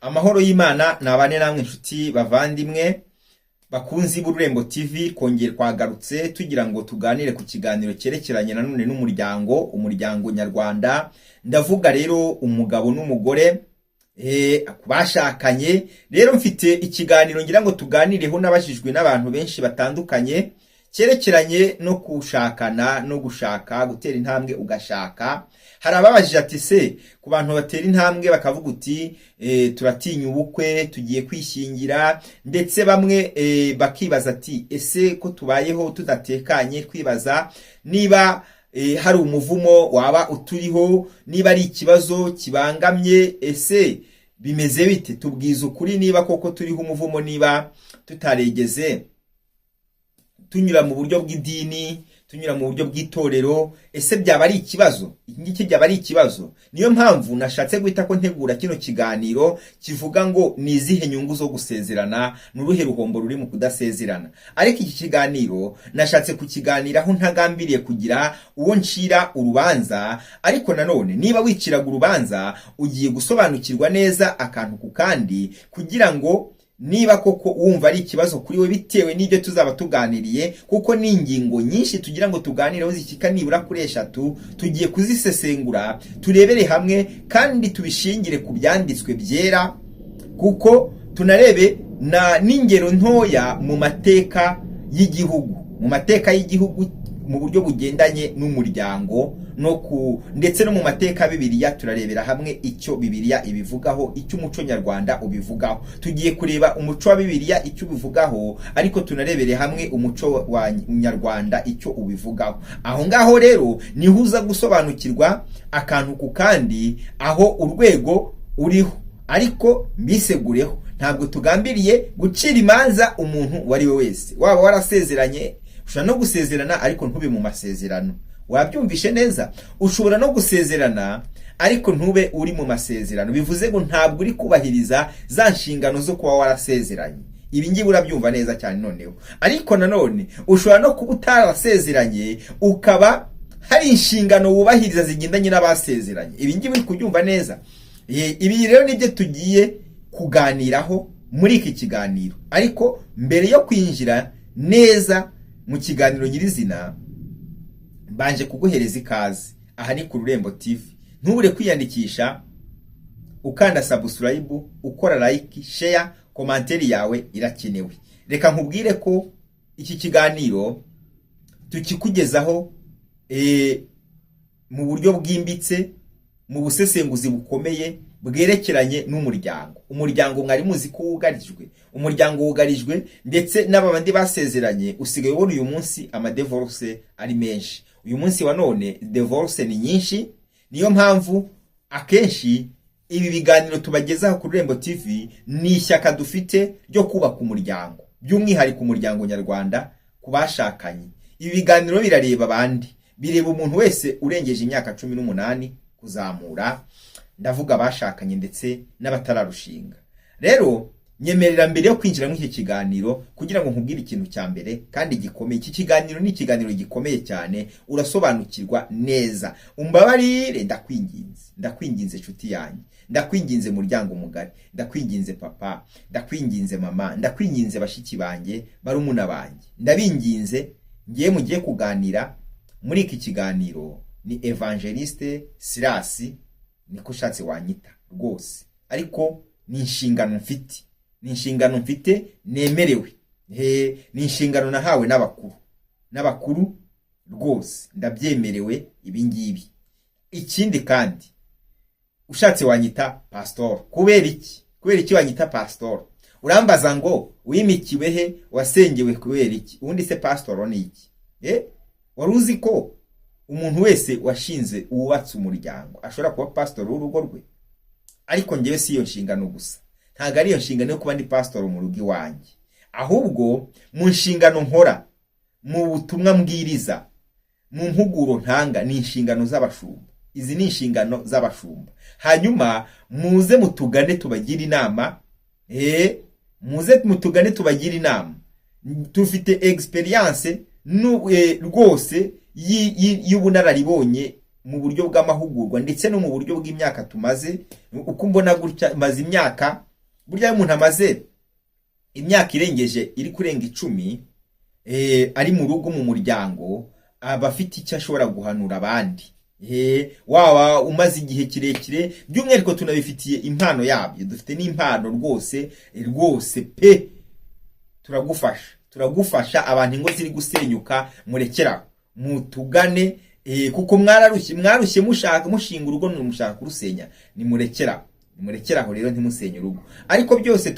Amahoro y'Imana nabane namwe, inshuti bavandimwe bakunzi b'Ururembo TV. Twongeye twagarutse tugira ngo tuganire ku kiganiro cyerekeranye nanone n'umuryango, umuryango nyarwanda. Ndavuga rero umugabo n'umugore bashakanye. Rero mfite ikiganiro ngira ngo tuganireho nabajijwe n'abantu benshi batandukanye, cyerekeranye no gushakana no gushaka, gutera intambwe ugashaka. Hari ababajije ati: "Se ku bantu batera intambwe bakavuga uti turatinya ubukwe, tugiye kwishyingira?" Ndetse bamwe bakibaza ati: "Ese ko tubayeho tudatekanye, twibaza niba hari umuvumo waba uturiho, niba ari ikibazo kibangamye, ese bimeze bite? Tubwize ukuri niba koko turiho umuvumo, niba tutaregeze tunyura mu buryo bw'idini, tunyura mu buryo bw'itorero, ese byaba ari ikibazo? Iki ngiki byaba ari ikibazo?" Niyo mpamvu nashatse guhita ko ntegura kino kiganiro kivuga ngo: ni izihe nyungu zo gusezerana? Ni uruhe ruhombo ruri mu kudasezerana? Ariko iki kiganiro nashatse kukiganiraho ntagambiriye kugira uwo ncira urubanza. Ariko nanone niba wiciraga urubanza, ugiye gusobanukirwa neza akantu ku kandi, kugira ngo niba koko wumva ari ikibazo kuri we bitewe n'ibyo tuzaba tuganiriye, kuko ni ingingo nyinshi tugira ngo tuganireho zishyika nibura kuri eshatu. Tugiye kuzisesengura, turebere hamwe kandi tubishingire ku byanditswe byera, kuko tunarebe na n'ingero ntoya mu mateka y'igihugu, mu mateka y'igihugu mu buryo bugendanye n'umuryango no ku ndetse no mu mateka ya Bibiliya. Turarebera hamwe icyo Bibiliya ibivugaho, icyo umuco nyarwanda ubivugaho. Tugiye kureba umuco wa Bibiliya icyo ubivugaho, ariko tunarebere hamwe umuco wa nyarwanda icyo ubivugaho. Aho ngaho rero niho uza gusobanukirwa akantu ku kandi aho urwego uriho. Ariko mbisegureho, ntabwo tugambiriye gucira imanza umuntu uwo ari we wese. Waba warasezeranye, ushobora no gusezerana ariko ntube mu masezerano. Wabyumvishe neza? Ushobora no gusezerana ariko ntube uri mu masezerano, bivuze ngo ntabwo uri kubahiriza za nshingano zo kuba warasezeranye. Ibi ngibi urabyumva neza cyane. Noneho ariko nanone ushobora no kuba utarasezeranye, ukaba hari inshingano wubahiriza zigendanye n'abasezeranye. Ibi ngibi uri kubyumva neza? Ibi rero nibyo tugiye kuganiraho muri iki kiganiro. Ariko mbere yo kwinjira neza mu kiganiro nyirizina, mbanje kuguhereza ikaze. Aha ni ku Rurembo TV. Ntubure kwiyandikisha ukanda subscribe, ukora like, share, commentaire yawe irakenewe. Reka nkubwire ko iki kiganiro tukikugezaho mu buryo bwimbitse, mu busesenguzi bukomeye bwerekeranye n'umuryango. Umuryango mwari muzi ko wugarijwe, umuryango wugarijwe ndetse n'aba bandi basezeranye. Usigaye ubona uyu munsi amadivorce ari menshi. Uyu munsi wa none divorce ni nyinshi. Niyo mpamvu akenshi ibi biganiro tubagezaho ku Rurembo TV ni ishyaka dufite ryo kubaka umuryango, by'umwihariko umuryango nyarwanda ku bashakanye. Ibi biganiro birareba abandi, bireba umuntu wese urengeje imyaka 18 kuzamura. Ndavuga abashakanye ndetse n'abatararushinga. Rero nyemerera mbere yo kwinjira muri iki kiganiro kugira ngo nkubwire ikintu cya mbere kandi gikomeye. Iki kiganiro ni ikiganiro gikomeye cyane, urasobanukirwa neza. Umbabarire, ndakwinginze, ndakwinginze inshuti yanjye, ndakwinginze muryango mugari, ndakwinginze papa, ndakwinginze mama, ndakwinginze bashiki banjye, barumuna banjye, ndabinginze. Ngiye mugiye kuganira muri iki kiganiro ni Evangeliste Sirasi, niko ushatse wanyita rwose, ariko ni inshingano mfite, ni inshingano mfite nemerewe. Ni inshingano nahawe n'abakuru, n'abakuru rwose ndabyemerewe ibi ngibi. Ikindi kandi ushatse wanyita pasitori. Kubera iki? Kubera iki wanyita pasitori? Urambaza ngo wimikiwe he, wasengewe kubera iki? Ubundi se pasitoro ni iki? Wari uzi ko umuntu wese washinze, wubatse umuryango ashobora kuba pasitori w'urugo rwe? Ariko ngewe si iyo nshingano gusa, ntabwo ari iyo nshingano yo kuba ndi pasitori mu rugo iwanjye, ahubwo mu nshingano nkora, mu butumwa mbwiriza, mu mpuguro ntanga, ni inshingano z'abashumba. Izi ni inshingano z'abashumba. Hanyuma muze mutugane tubagire inama, muze mutugane tubagire inama. Dufite experience rwose y'ubunararibonye mu buryo bw'amahugurwa ndetse no mu buryo bw'imyaka tumaze. Uko mbona gutya, maze imyaka Burya iyo umuntu amaze imyaka irengeje, iri kurenga 10, ari mu rugo, mu muryango, aba afite icyo ashobora guhanura abandi. Waba umaze igihe kirekire, by'umwihariko tunabifitiye impano yabyo, dufite n'impano rwose rwose pe. Turagufasha, turagufasha. Abantu ingo ziri gusenyuka, murekeraho, mutugane, kuko mwararushye, mwarushye mushaka, mushinga urugo, mushaka kurusenya. Nimurekeraho, nimurekeraho rero, ntimusenye urugo. Ariko byose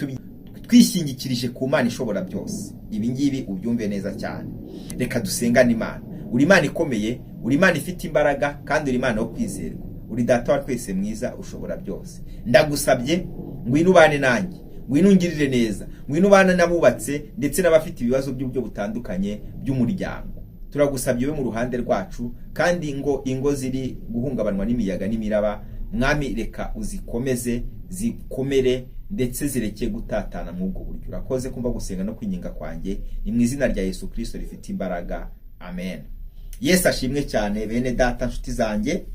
twishingikirije ku Mana ishobora byose. Ibi ngibi ubyumve neza cyane. Reka dusengane. Imana, uri Imana ikomeye, uri Imana ifite imbaraga, kandi uri Imana yo kwizerwa. Uri Data wa twese mwiza, ushobora byose. Ndagusabye, ngwino ubane nanjye, ngwino ungirire neza, ngwino ubane n'abubatse ndetse n'abafite ibibazo by'uburyo butandukanye by'umuryango. Turagusabye ube mu ruhande rwacu, kandi ngo ingo ziri guhungabanwa n'imiyaga n'imiraba, Mwami, reka uzikomeze zikomere, ndetse zireke gutatana muri ubwo buryo. Urakoze kumva gusenga no kwinginga kwanjye. Ni mu izina rya Yesu Kirisito rifite imbaraga, amen. Yesu ashimwe cyane. Bene Data, nshuti zanjye,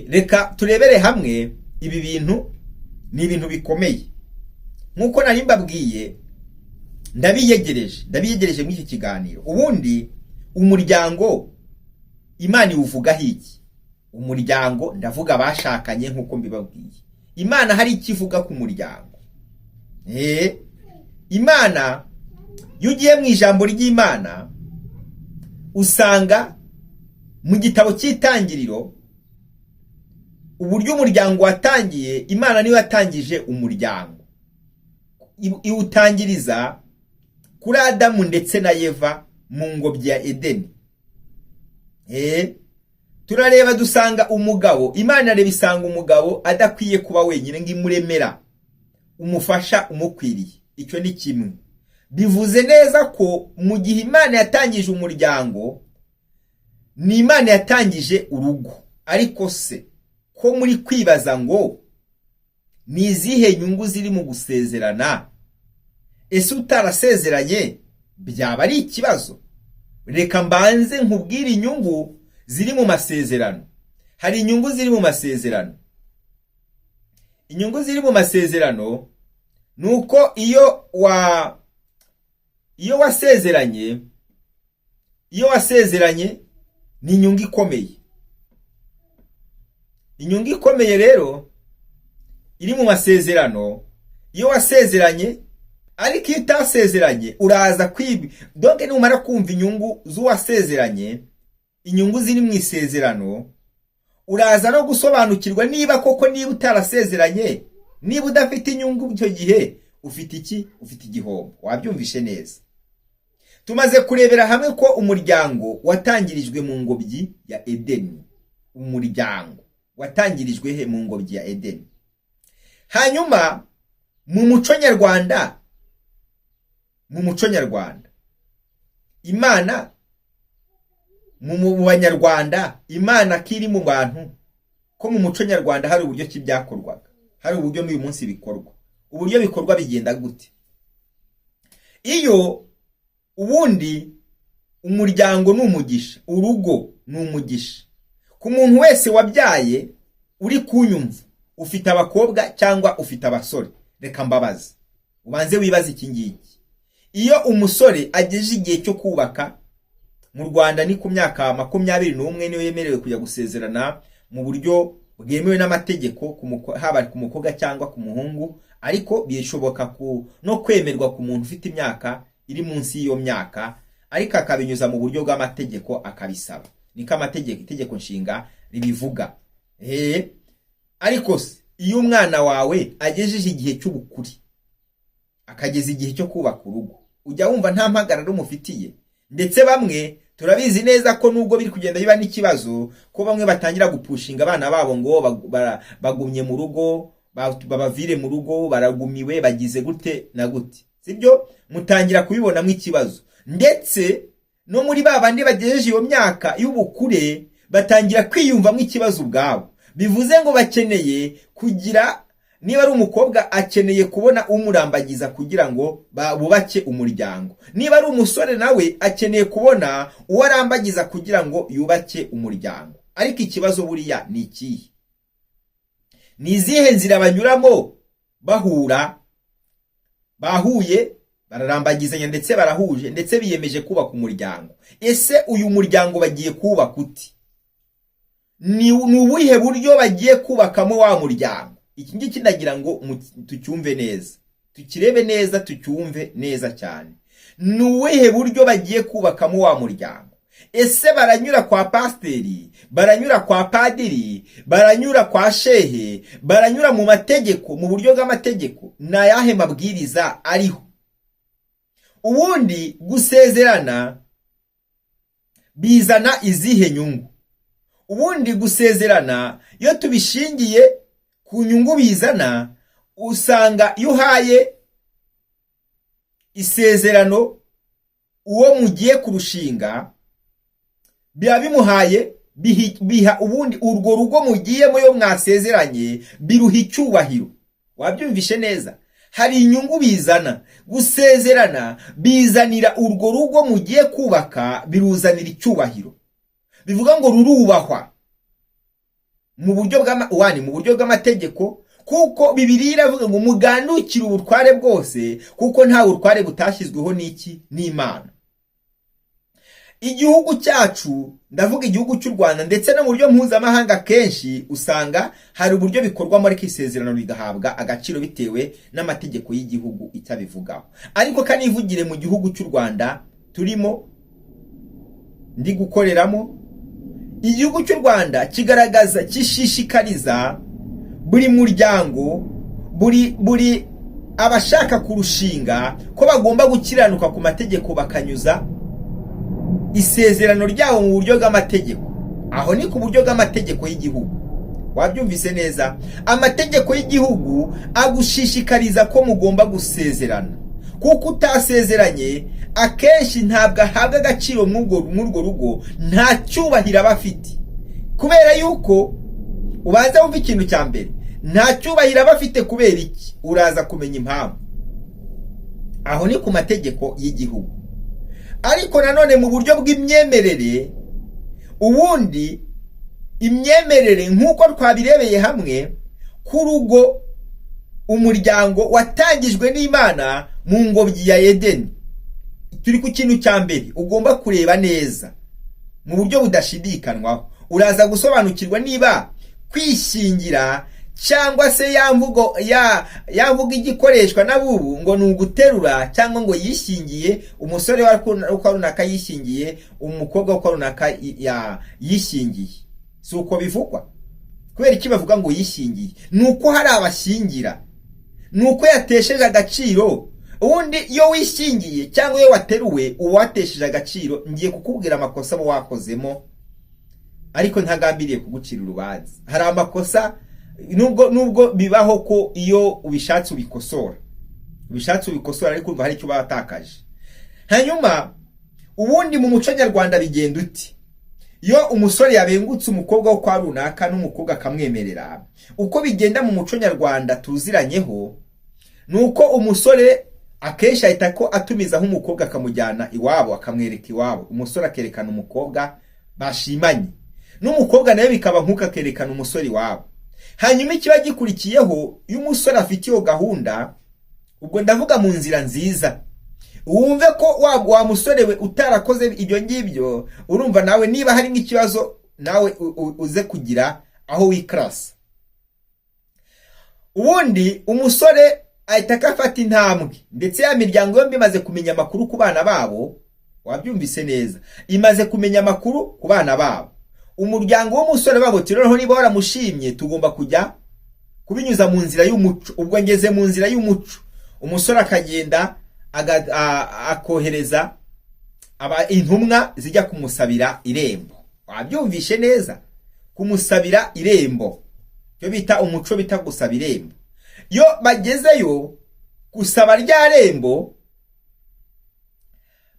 reka turebere hamwe ibi bintu. Ni ibintu bikomeye nk'uko nari mbabwiye. Ndabiyegereje, ndabiyegereje muri iki kiganiro. Ubundi umuryango Imana iwuvugaho iki? Umuryango, ndavuga abashakanye nk'uko mbibabwiye. Imana hari icyo ivuga ku muryango. Imana, iyo ugiye mu ijambo ry'Imana, usanga mu gitabo cy'Itangiriro uburyo umuryango watangiye. Imana niyo yatangije umuryango, iwutangiriza kuri Adamu ndetse na Eva mu ngobyi ya Edeni. Turareba dusanga umugabo, Imana areba isanga umugabo adakwiye kuba wenyine, ngo imuremera umufasha umukwiriye. Icyo ni kimwe. Bivuze neza ko mu gihe Imana yatangije umuryango, ni Imana yatangije urugo. Ariko se ko muri kwibaza ngo ni izihe nyungu ziri mu gusezerana? Ese utarasezeranye byaba ari ikibazo? Reka mbanze nkubwire inyungu ziri mu masezerano. Hari inyungu ziri mu masezerano. Inyungu ziri mu masezerano ni uko iyo wasezeranye ni inyungu ikomeye. Inyungu ikomeye rero iri mu masezerano, iyo wasezeranye. Ariko iyo utasezeranye, uraza kwibi donc numara kumva inyungu z'uwasezeranye, inyungu ziri mu isezerano, uraza no gusobanukirwa niba koko, niba utarasezeranye, niba udafite inyungu, icyo gihe ufite iki? Ufite igihombo. Wabyumvishe neza. Tumaze kurebera hamwe ko umuryango watangirijwe mu ngobyi ya Edeni. Umuryango watangirijwe he? Mu ngobyi ya Edeni. Hanyuma mu muco nyarwanda, mu muco nyarwanda, Imana mu Banyarwanda, Imana ko iri mu bantu, ko mu muco nyarwanda hari uburyo ki byakorwaga, hari uburyo n'uyu munsi bikorwa. Uburyo bikorwa bigenda gute? Iyo ubundi umuryango ni umugisha, urugo ni umugisha ku muntu wese wabyaye. Uri kunyumva, ufite abakobwa cyangwa ufite abasore, reka mbabaze, ubanze wibaze iki ngiki: iyo umusore ageje igihe cyo kubaka, mu Rwanda ni ku myaka 21 niyo yemerewe kujya gusezerana mu buryo bwemewe n'amategeko, haba ku mukobwa cyangwa ku muhungu. Ariko bishoboka no kwemerwa ku muntu ufite imyaka iri munsi y'iyo myaka, ariko akabinyuza mu buryo bw'amategeko akabisaba. Niko amategeko, itegeko nshinga ribivuga. Ariko se iyo umwana wawe agejeje igihe cy'ubukure, akageza igihe cyo kubaka urugo, ujya wumva nta mpagararo umufitiye? Ndetse bamwe turabizi neza ko nubwo biri kugenda biba n'ikibazo, ko bamwe batangira gupushinga abana babo ngo bagumye mu rugo, babavire mu rugo, baragumiwe, bagize gute na gute. Sibyo? Mutangira kubibonamo ikibazo. Ndetse no muri ba bandi bagejeje iyo myaka y'ubukure, batangira kwiyumvamo ikibazo ubwabo. Bivuze ngo bakeneye kugira, niba ari umukobwa, akeneye kubona umurambagiza kugira ngo bubake umuryango. Niba ari umusore, nawe akeneye kubona uwo arambagiza kugira ngo yubake umuryango. Ariko ikibazo buriya ni ikihe? Ni izihe nzira banyuramo? Bahura, bahuye, bararambagizanya, ndetse barahuje, ndetse biyemeje kubaka umuryango. Ese uyu muryango bagiye kubaka uti? Ni ubuhe buryo bagiye kubakamo wa muryango? Iki ngiki ndagira ngo tucyumve neza, tukirebe neza, tucyumve neza cyane. Ni ubuhe buryo bagiye kubakamo wa muryango? Ese baranyura kwa pasiteri, baranyura kwa padiri, baranyura kwa shehe, baranyura mu mategeko, mu buryo bw'amategeko? Ni ayahe mabwiriza ariho? Ubundi gusezerana bizana izihe nyungu? Ubundi gusezerana, iyo tubishingiye ku nyungu bizana, usanga iyo uhaye isezerano uwo mugiye kurushinga, biba bimuhaye, biha ubundi urwo rugo mugiyemo, iyo mwasezeranye biruha icyubahiro. Wabyumvishe neza? Hari inyungu bizana. Gusezerana bizanira urwo rugo mugiye kubaka, biruzanira icyubahiro, bivuga ngo rurubahwa mu buryo wani, mu buryo bw'amategeko, kuko Bibiliya iravuga ngo mugandukire ubutware bwose, kuko nta butware butashyizweho n'iki? N'Imana. Igihugu cyacu, ndavuga igihugu cy'u Rwanda, ndetse no mu buryo mpuzamahanga, kenshi usanga hari uburyo bikorwamo, ariko isezerano rigahabwa agaciro bitewe n'amategeko y'igihugu icyo abivugaho. Ariko kanivugire mu gihugu cy'u Rwanda turimo, ndi gukoreramo, igihugu cy'u Rwanda kigaragaza, gishishikariza buri muryango, buri abashaka kurushinga, ko bagomba gukiranuka ku mategeko, bakanyuza isezerano ryabo mu buryo bw'amategeko. Aho ni ku buryo bw'amategeko y'igihugu. Wabyumvise neza? Amategeko y'igihugu agushishikariza ko mugomba gusezerana, kuko utasezeranye akenshi ntabwo ahabwa agaciro mw'urwo rugo, nta cyubahiro aba afite. Kubera yuko, ubanza wumva ikintu cya mbere, nta cyubahiro aba afite. Kubera iki? Uraza kumenya impamvu. Aho ni ku mategeko y'igihugu. Ariko nanone mu buryo bw'imyemerere, ubundi imyemerere, nk'uko twabirebeye hamwe, ku rugo, umuryango watangijwe n'Imana mu ngobyi ya Edeni. Turi ku kintu cya mbere ugomba kureba neza mu buryo budashidikanwaho. Uraza gusobanukirwa niba kwishingira, cyangwa se ya mvugo ya mvugo igikoreshwa n'abubu ngo ni uguterura, cyangwa ngo yishingiye umusore uko runaka, yishingiye umukobwa uko runaka, yishingiye. Si uko bivugwa? Kubera iki bavuga ngo yishingiye? Ni uko hari abashingira, ni uko yatesheje agaciro. Ubundi iyo wishingiye cyangwa iyo wateruwe, uba watesheje agaciro. Ngiye kukubwira amakosa aba wakozemo, ariko ntagambiriye kugucira urubanza. Hari amakosa, nubwo bibaho ko iyo ubishatse ubikosora, ubishatse ubikosora, ariko urumva hari icyo uba watakaje. Hanyuma ubundi mu muco nyarwanda bigenda uti? Iyo umusore yabengutse umukobwa wo kwa runaka, n'umukobwa akamwemerera, uko bigenda mu muco nyarwanda tuziranyeho ni uko umusore akenshi ahita ko atumizaho umukobwa, akamujyana iwabo, akamwereka iwabo. Umusore akerekana umukobwa bashimanye, n'umukobwa nawe bikaba nk'uko, akerekana umusore iwabo. Hanyuma ikiba gikurikiyeho, iyo umusore afite iyo gahunda, ubwo ndavuga mu nzira nziza, wumve ko wa musore we utarakoze ibyo ngibyo, urumva nawe niba hari nk'ikibazo, nawe uze kugira aho wikarasa. Ubundi umusore ahita akafata intambwe, ndetse ya miryango yombi imaze kumenya amakuru ku bana babo. Wabyumvise neza? Imaze kumenya amakuru ku bana babo. Umuryango w'umusore babo uti: "Noneho niba waramushimye, tugomba kujya kubinyuza mu nzira y'umuco." Ubwo ngeze mu nzira y'umuco. Umusore akagenda, akohereza intumwa zijya kumusabira irembo. Wabyumvishe neza? Kumusabira irembo, icyo bita umuco bita gusaba irembo. Iyo bagezeyo gusaba rya rembo,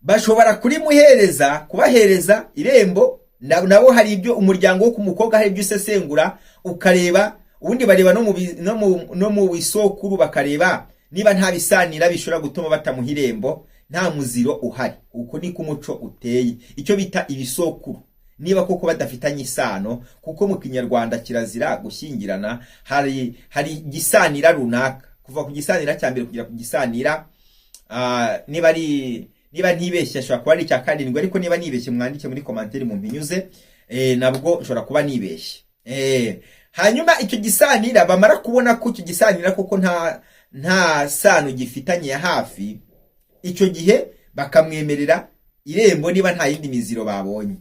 bashobora kurimuhereza, kubahereza irembo. Nabo hari ibyo, umuryango wo ku mukobwa hari ibyo usesengura ukareba. Ubundi bareba no mu isokuru, bakareba niba nta bisanira bishobora gutuma batamuha irembo, nta muziro uhari. Uko niko umuco uteye, icyo bita ibisokuru, niba koko badafitanye isano, kuko mu Kinyarwanda kirazira gushyingirana hari igisanira runaka. Kuva ku gisanira cya mbere kugera ku gisanira, niba ntibeshye ashobora kuba ari icya karindwi, ariko niba nibeshye mwandike muri commentaire mu mpinyuze, nabwo nshobora kuba nibeshye. Hanyuma icyo gisanira, bamara kubona ko icyo gisanira koko nta sano gifitanye ya hafi, icyo gihe bakamwemerera irembo niba nta yindi miziro babonye.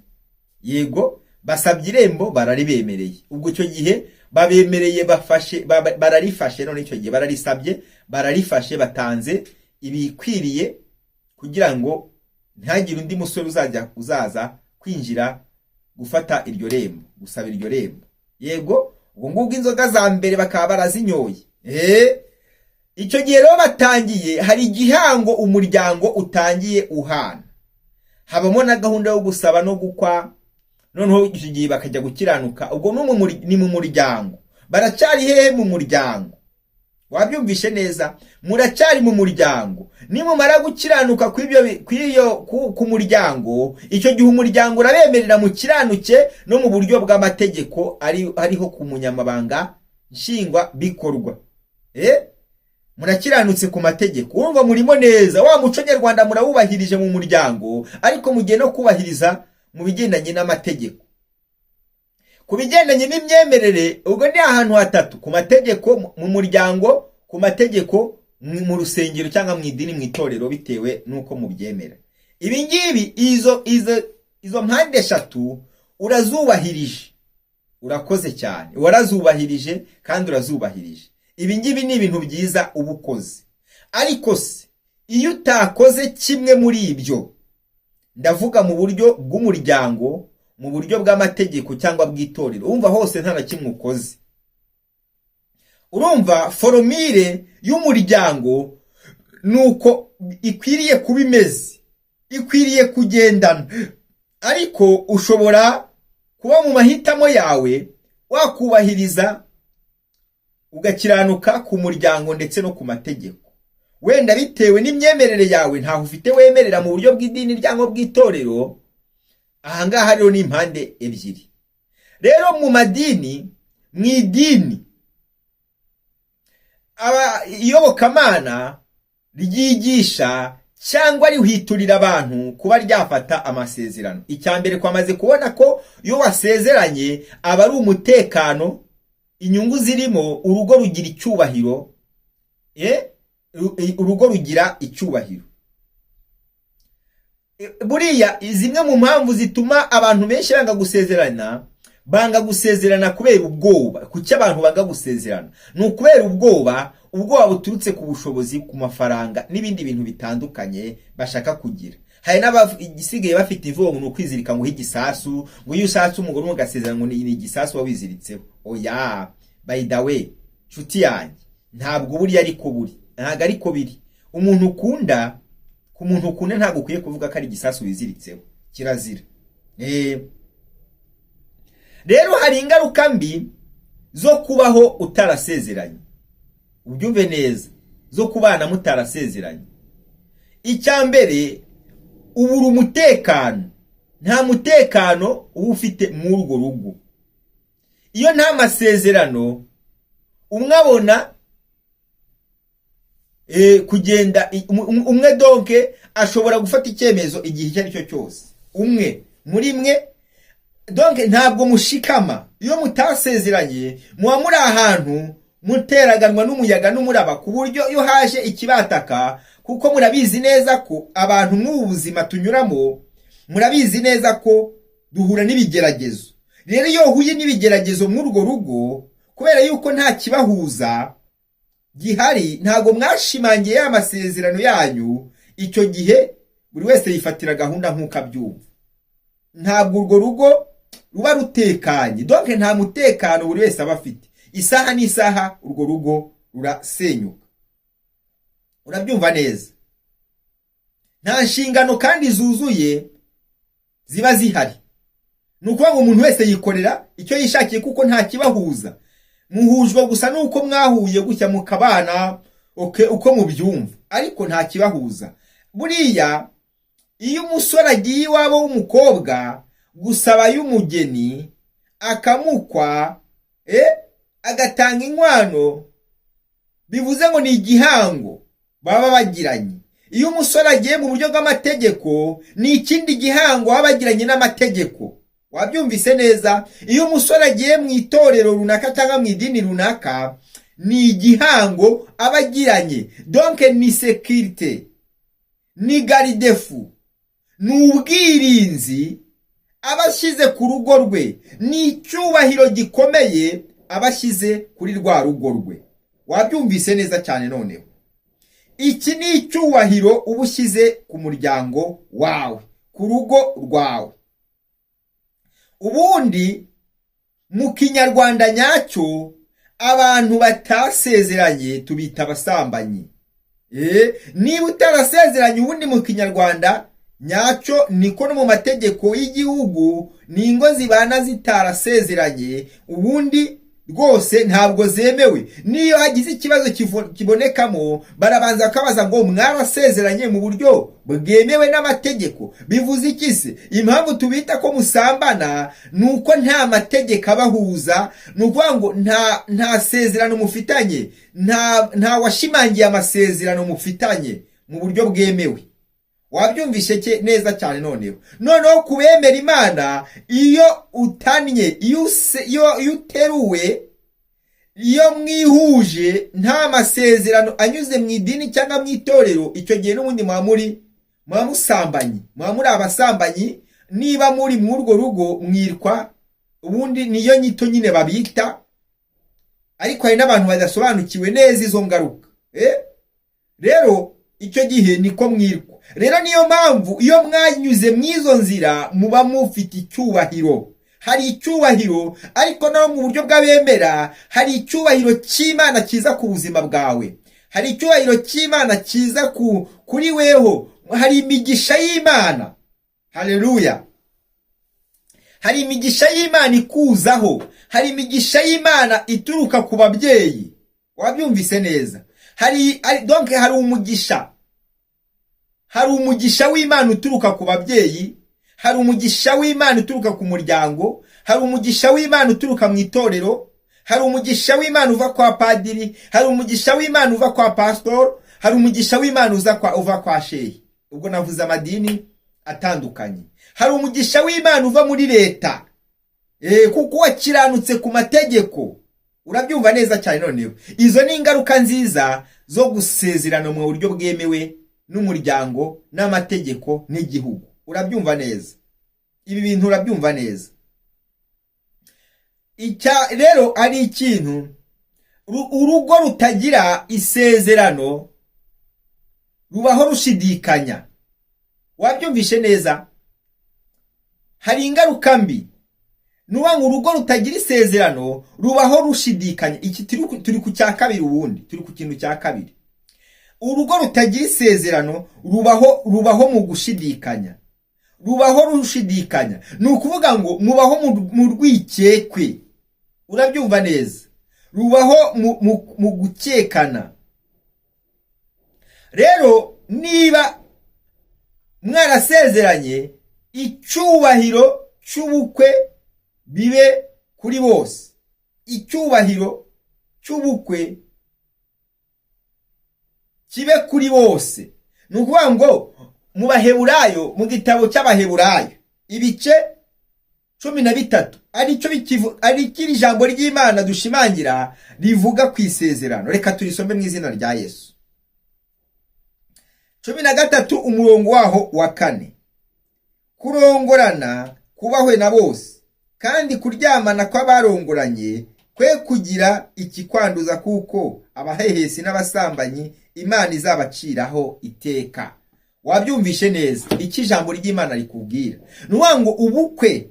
Yego, basabye irembo, bararibemereye. Ubwo icyo gihe babemereye, bafashe, bararifashe. None icyo gihe bararisabye, bararifashe, batanze ibikwiriye kugira ngo ntihagire undi musore uzajya uzaza kwinjira gufata iryo rembo, gusaba iryo rembo. Yego, ubwo ngubwo inzoga za mbere bakaba barazinyoye. Icyo gihe rero batangiye, hari igihango umuryango utangiye uhana, habamo na gahunda yo gusaba no gukwa. Noneho icyo gihe bakajya gukiranuka. Ubwo ni mu muryango. Baracyari hehe? Mu muryango. Wabyumvishe neza, muracyari mu muryango. Nimumara gukiranuka ku muryango, icyo gihe umuryango urabemerera mukiranuke no mu buryo bw'amategeko ariho ku munyamabanga nshingwa bikorwa. Murakiranutse ku mategeko, urumva murimo neza, wa muco nyarwanda murawubahirije mu muryango, ariko mugiye no kubahiriza mu bigendanye n'amategeko. Ku bigendanye n'imyemerere, ubwo ni ahantu hatatu: ku mategeko mu muryango, ku mategeko mu rusengero cyangwa mu idini, mu itorero, bitewe n'uko mubyemera. Ibi ngibi, izo mpande eshatu urazubahirije, urakoze cyane, warazubahirije kandi urazubahirije. Ibi ngibi ni ibintu byiza uba ukoze. Ariko se iyo utakoze kimwe muri ibyo, ndavuga mu buryo bw'umuryango, mu buryo bw'amategeko cyangwa bw'itorero, wumva hose nta na kimwe ukoze, urumva formule y'umuryango ni uko ikwiriye kuba imeze, ikwiriye kugendana. Ariko ushobora kuba mu mahitamo yawe wakubahiriza, ugakiranuka ku muryango ndetse no ku mategeko. Wenda bitewe n'imyemerere yawe ntaho ufite wemerera mu buryo bw'idini cyangwa bw'itorero. Ahangaha rero ni impande ebyiri. Rero mu madini, mu idini, iyobokamana ryigisha cyangwa rihwiturira abantu kuba ryafata amasezerano. Icya mbere, twamaze kubona ko iyo wasezeranye aba ari umutekano, inyungu zirimo, urugo rugira icyubahiro, urugo rugira icyubahiro. Buriya zimwe mu mpamvu zituma abantu benshi banga gusezerana, banga gusezerana kubera ubwoba. Kuki abantu banga gusezerana? Ni ukubera ubwoba, ubwoba buturutse ku bushobozi, ku mafaranga n'ibindi bintu bitandukanye bashaka kugira. Hari n'abasigaye bafite imvugo ngo ni ukwizirika ngo igisasu, ngo iyo ushatse umugore umwe ugasezerana ngo ni igisasu uba wiziritseho. Oya, by the way, nshuti yanjye, ntabwo buriya ariko buri, ntabwo ariko biri. Umuntu ukunda, ku muntu ukunda ntabwo ukwiye kuvuga ko ari igisasu wiziritseho, kirazira. Rero hari ingaruka mbi zo kubaho utarasezeranye, ubyumve neza, zo kubana mutarasezeranye. Icya mbere, ubura umutekano. Nta mutekano uba ufite muri urwo rugo iyo nta masezerano. Umwe abona kugenda umwe, donc ashobora gufata icyemezo igihe icyo ari cyo cyose, umwe muri mwe. Donc ntabwo mushikama iyo mutasezeranye. Muba muri ahantu muteraganwa n'umuyaga n'umuraba, ku buryo iyo haje ikibataka, kuko murabizi neza ko abantu mw'ubu buzima tunyuramo, murabizi neza ko duhura n'ibigeragezo. Rero iyo uhuye n'ibigeragezo muri urwo rugo, kubera yuko nta kibahuza gihari, ntabwo mwashimangiye ya masezerano yanyu, icyo gihe buri wese yifatira gahunda nk'uko abyumva. Ntabwo urwo rugo ruba rutekanye, donc nta mutekano buri wese aba afite. Isaha n'isaha urwo rugo rurasenyuka, urabyumva neza. Nta nshingano kandi zuzuye ziba zihari. Ni ukuvuga ngo umuntu wese yikorera icyo yishakiye kuko nta kibahuza. Muhujwe gusa nuko mwahuye gutya mukabana uko mubyumva, ariko nta kibahuza. Buriya iyo umusore agiye iwabo w'umukobwa gusaba y'umugeni, akamukwa, agatanga inkwano. Bivuze ngo ni igihango baba bagiranye. Iyo umusore agiye mu buryo bw'amategeko, ni ikindi gihango baba bagiranye n'amategeko. Wabyumvise neza? Iyo umusore agiye mu itorero runaka cyangwa mu idini runaka, ni igihango aba agiranye. Donc ni sécurité, ni garde-fou, ni ubwirinzi aba ashyize ku rugo rwe, ni icyubahiro gikomeye aba ashyize kuri rwa rugo rwe. Wabyumvise neza cyane? Noneho iki ni icyubahiro uba ushyize ku muryango wawe, ku rugo rwawe. Ubundi mu Kinyarwanda nyacyo, abantu batasezeranye tubita abasambanyi. Niba utarasezeranye, ubundi mu Kinyarwanda nyacyo, niko no mu mategeko y'igihugu, ni ingo zibana zitarasezeranye, ubundi rwose ntabwo zemewe. Niyo hagize ikibazo kibonekamo, barabanza bakabaza ngo: "Mwarasezeranye mu buryo bwemewe n'amategeko?" Bivuze iki se? Impamvu tubita ko musambana ni uko nta mategeko abahuza. Ni ukuvuga ngo nta sezerano mufitanye, nta washimangiye amasezerano mufitanye mu buryo bwemewe. Wabyumvishe neza cyane? Noneho ku bemera Imana, iyo utannye, iyo uteruwe, iyo mwihuje nta masezerano anyuze mu idini cyangwa mu itorero, icyo gihe n'ubundi muba muri muba musambanye, muba muri abasambanyi. Niba muri muri urwo rugo, mwirwa ubundi niyo nyito nyine babita. Ariko hari n'abantu badasobanukiwe neza izo ngaruka. Rero icyo gihe niko mwirwa. Rero niyo mpamvu iyo mwanyuze mu izo nzira muba mufite icyubahiro. Hari icyubahiro, ariko naho mu buryo bw'abemera hari icyubahiro cy'Imana kiza ku buzima bwawe, hari icyubahiro cy'Imana kiza kuri weho, hari imigisha y'Imana. Haleluya! Hari imigisha y'Imana ikuzaho, hari imigisha y'Imana ituruka ku babyeyi. Wabyumvise neza? Hari, donc hari umugisha, hari umugisha w'Imana uturuka ku babyeyi, hari umugisha w'Imana uturuka ku muryango, hari umugisha w'Imana uturuka mu itorero, hari umugisha w'Imana uva kwa padiri, hari umugisha w'Imana uva kwa pasitori, hari umugisha w'Imana uva kwa shehi. Ubwo navuze amadini atandukanye. Hari umugisha w'Imana uva muri leta, kuko wakiranutse ku mategeko. Urabyumva neza cyane? Noneho izo ni ingaruka nziza zo gusezerana mu buryo bwemewe n'umuryango n'amategeko n'igihugu. Urabyumva neza? Ibi bintu urabyumva neza? Icya rero ari ikintu, urugo rutagira isezerano rubaho rushidikanya. Wabyumvishe neza? Hari ingaruka mbi. Nuba ngo urugo rutagira isezerano rubaho rushidikanya. Iki turi ku cya kabiri, ubundi turi ku kintu cya kabiri. Urugo rutagira isezerano rubaho mu gushidikanya, rubaho rushidikanya. Ni ukuvuga ngo mubaho mu rwikekwe. Urabyumva neza? Rubaho mu gukekana. Rero niba mwarasezeranye, icyubahiro cy'ubukwe bibe kuri bose, icyubahiro cy'ubukwe kibe kuri bose. Ni ukuvuga ngo mu Baheburayo, mu gitabo cy'Abaheburayo, ibice 13, aricyo ari iri jambo ry'Imana dushimangira rivuga ku isezerano. Reka turisome mu izina rya Yesu. 13, umurongo waho wa 4: "Kurongorana kubahwe na bose, kandi kuryamana kw'abarongoranye kwe kugira ikikwanduza, kuko abahehesi n'abasambanyi Imana izabaciraho iteka." Wabyumvishe neza icyo ijambo ry'Imana rikubwira? Ni ukuvuga ngo ubukwe,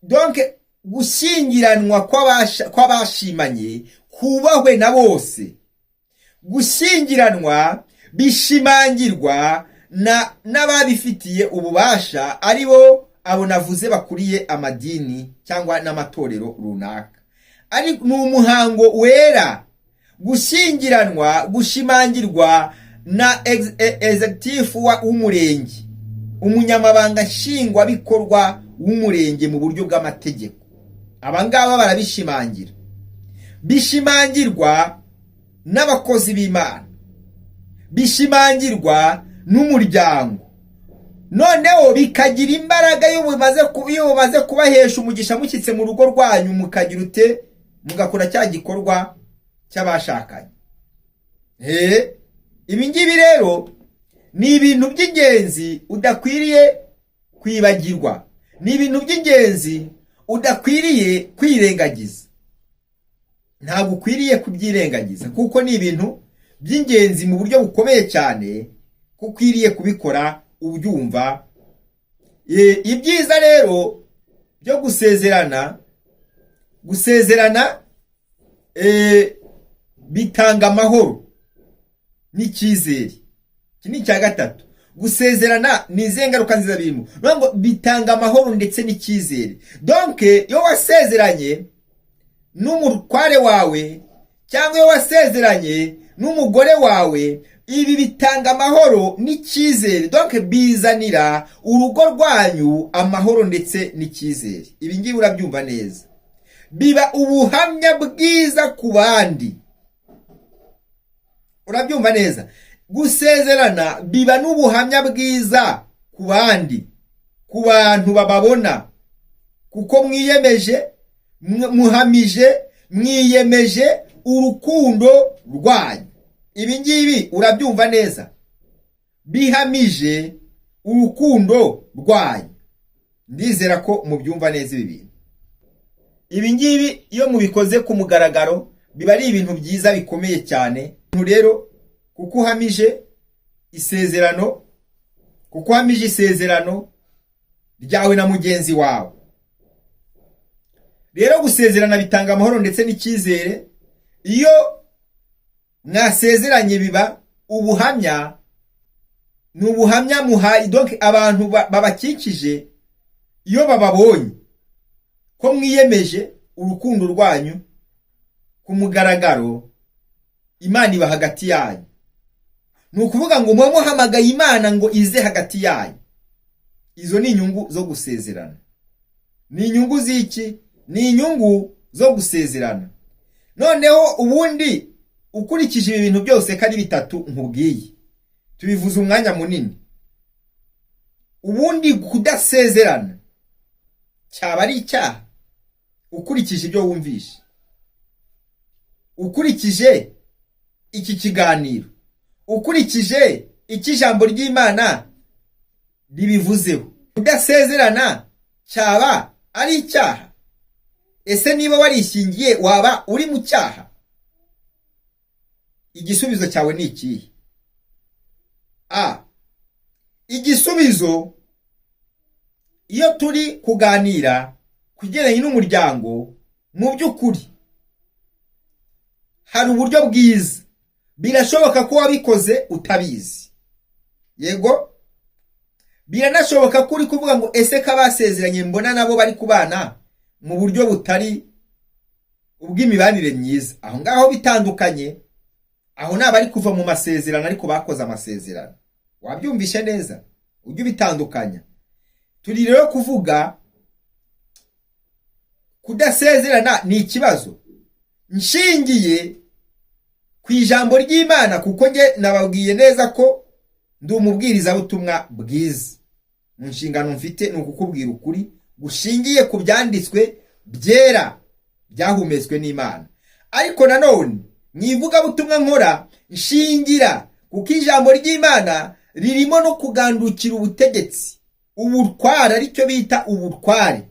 donc gushyingiranwa kw'abashimanye kubahwe na bose. Gushyingiranwa bishimangirwa na n'ababifitiye ububasha, ari bo abo navuze bakuriye amadini cyangwa n'amatorero runaka. Ari ni umuhango wera. Gushyingiranwa gushimangirwa na executive w'umurenge, umunyamabanga nshingwabikorwa w'umurenge mu buryo bw'amategeko. Aba ngaba barabishimangira. Bishimangirwa n'abakozi b'Imana, bishimangirwa n'umuryango, noneho bikagira imbaraga iyo bumaze kubahesha umugisha, mushyitse mu rugo rwanyu, mukagira ute? Mugakora cya gikorwa cy'abashakanye. Ibi ngibi rero ni ibintu by'ingenzi udakwiriye kwibagirwa, ni ibintu by'ingenzi udakwiriye kwirengagiza. Ntabwo ukwiriye kubyirengagiza, kuko ni ibintu by'ingenzi mu buryo bukomeye cyane, ko ukwiriye kubikora ubyumva. Ibyiza rero byo gusezerana, gusezerana bitanga amahoro n'icyizere. Iki ni icya gatatu. Gusezerana ni izihe ngaruka nziza birimo? Ngo bitanga amahoro ndetse n'icyizere. Donc iyo wasezeranye n'umutware wawe cyangwa iyo wasezeranye n'umugore wawe, ibi bitanga amahoro n'icyizere. Donc bizanira urugo rwanyu amahoro ndetse n'icyizere. Ibi ngibi urabyumva neza. Biba ubuhamya bwiza ku bandi. Urabyumva neza? Gusezerana biba n'ubuhamya bwiza ku bandi, ku bantu bababona, kuko mwiyemeje, muhamije, mwiyemeje urukundo rwanyu. Ibi ngibi urabyumva neza? Bihamije urukundo rwanyu. Ndizera ko mubyumva neza ibi bintu. Ibi ngibi iyo mubikoze ku mugaragaro biba ari ibintu byiza bikomeye cyane. Rero kuko uhamije isezerano, kuko uhamije isezerano ryawe na mugenzi wawe. Rero gusezerana bitanga amahoro ndetse n'icyizere. Iyo mwasezeranye biba ubuhamya, ni ubuhamya muhaye. Donc abantu babakikije iyo bababonye ko mwiyemeje urukundo rwanyu ku mugaragaro, Imana iba hagati yanyu. Ni ukuvuga ngo muba muhamagaye Imana ngo ize hagati yanyu. Izo ni inyungu zo gusezerana. Ni inyungu z'iki? Ni inyungu zo gusezerana. Noneho ubundi ukurikije ibi bintu byose ko ari bitatu nkubwiye, tubivuze umwanya munini, ubundi kudasezerana cyaba ari icyaha? Ukurikije ibyo wumvishe, ukurikije iki kiganiro, ukurikije icyo ijambo ry'Imana ribivuzeho, kudasezerana cyaba ari icyaha? Ese niba warishingiye waba uri mu cyaha? Igisubizo cyawe ni ikihe? A igisubizo, iyo turi kuganira ku kigendanye n'umuryango, mu by'ukuri hari uburyo bwiza. Birashoboka ko wabikoze utabizi. Yego, biranashoboka ko uri kuvuga ngo: "Ese ko abasezeranye mbona nabo bari kubana mu buryo butari ubw'imibanire myiza?" Aho ngaho bitandukanye, aho ni abari kuva mu masezerano ariko bakoze amasezerano. Wabyumvishe neza? Ujye ubitandukanya. Turi rero kuvuga kudasezerana ni ikibazo, nshingiye ku ijambo ry'Imana, kuko njye nababwiye neza ko ndi umubwirizabutumwa bwiza. Mu nshingano mfite ni ukukubwira ukuri gushingiye ku byanditswe byera byahumetswe n'Imana. Ariko nanone mu ivugabutumwa nkora nshingira kuko ijambo ry'Imana ririmo no kugandukira ubutegetsi, ubutware, aricyo bita ubutware.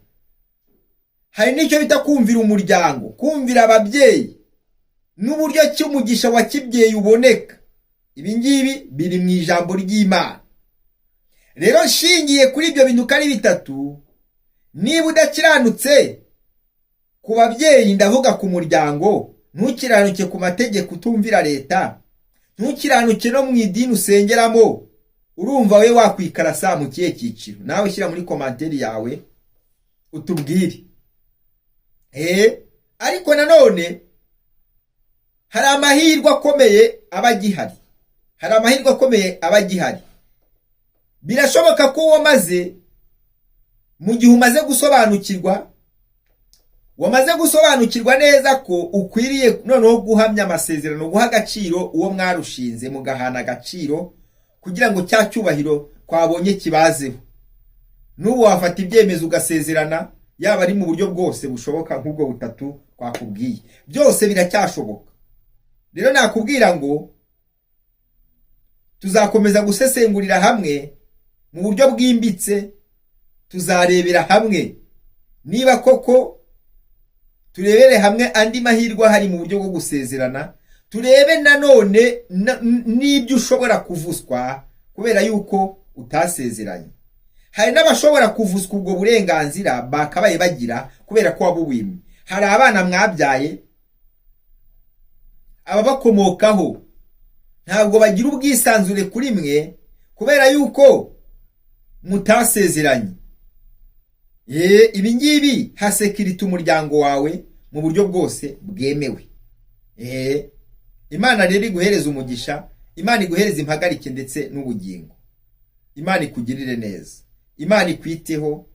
Hari n'icyo bita kumvira umuryango, kumvira ababyeyi, n'uburyo ki umugisha wa kibyeyi uboneka. Ibi ngibi biri mu ijambo ry'Imana. Rero nshingiye kuri ibyo bintu uko ari bitatu, niba udakiranutse ku babyeyi, ndavuga ku muryango, ntukiranuke ku mategeko utumvira leta, ntukiranuke no mu idini usengeramo, urumva we wakwikarasa mu kihe cyiciro? Nawe shyira muri commentaire yawe utubwire. Ariko nanone hari amahirwe akomeye aba agihari, hari amahirwe akomeye aba agihari. Birashoboka ko wamaze, mu gihe umaze gusobanukirwa Wamaze gusobanukirwa neza ko ukwiriye noneho guhamya amasezerano, guha agaciro uwo mwarushinze, mugahana agaciro kugira ngo cya cyubahiro twabonye kibazeho. N'ubu wafata ibyemezo ugasezerana, yaba ari mu buryo bwose bushoboka nk'ubwo butatu twakubwiye, byose biracyashoboka. Rero nakubwira ngo tuzakomeza gusesengurira hamwe mu buryo bwimbitse, tuzarebera hamwe niba koko, turebere hamwe andi mahirwe ahari mu buryo bwo gusezerana, turebe nanone n'ibyo ushobora kuvuzwa kubera yuko utasezeranye. Hari n'abashobora kuvuzwa ubwo burenganzira bakabaye bagira kubera ko wabubimye. Hari abana mwabyaye, ababakomokaho ntabwo bagira ubwisanzure kuri mwe kubera yuko mutasezeranye. Ibi ngibi hasekirita umuryango wawe mu buryo bwose bwemewe. Imana rero iguhereza umugisha, Imana iguhereza impagarike ndetse n'ubugingo, Imana ikugirire neza, Imana ikwiteho,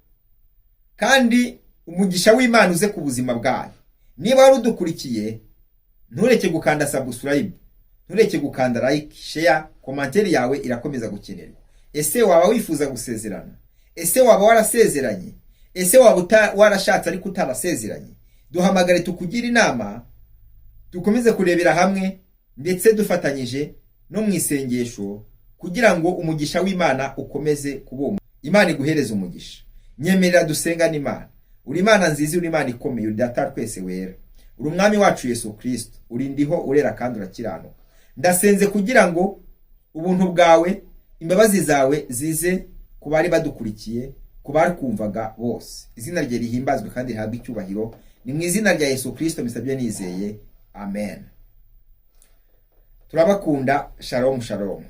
kandi umugisha w'Imana uze ku buzima bwayo. Niba wari udukurikiye, ntureke gukanda subscribe, ntureke gukanda like, share, commentaire yawe irakomeza gukenerwa. Ese waba wifuza gusezerana? Ese waba warasezeranye? Ese waba warashatse ariko utarasezeranye? Duhamagare tukugire inama, dukomeze kurebera hamwe ndetse dufatanyije no mu isengesho kugira ngo umugisha w'Imana ukomeze kubumba. Imana iguhereze umugisha. Nyemerera dusengane Imana. Uri Imana nziza, uri Imana ikomeye, uri Data twese wera, uri Umwami wacu Yesu Kirisito, uri ndiho, urera kandi urakiranuka. Ndasenze kugira ngo ubuntu bwawe, imbabazi zawe zize ku bari badukurikiye, ku bari kumvaga bose. Izina rye rihimbazwe kandi rihabwe icyubahiro. Ni mu izina rya Yesu Kirisito mbisabye nizeye, amen. Turabakunda. Shalom, shalom.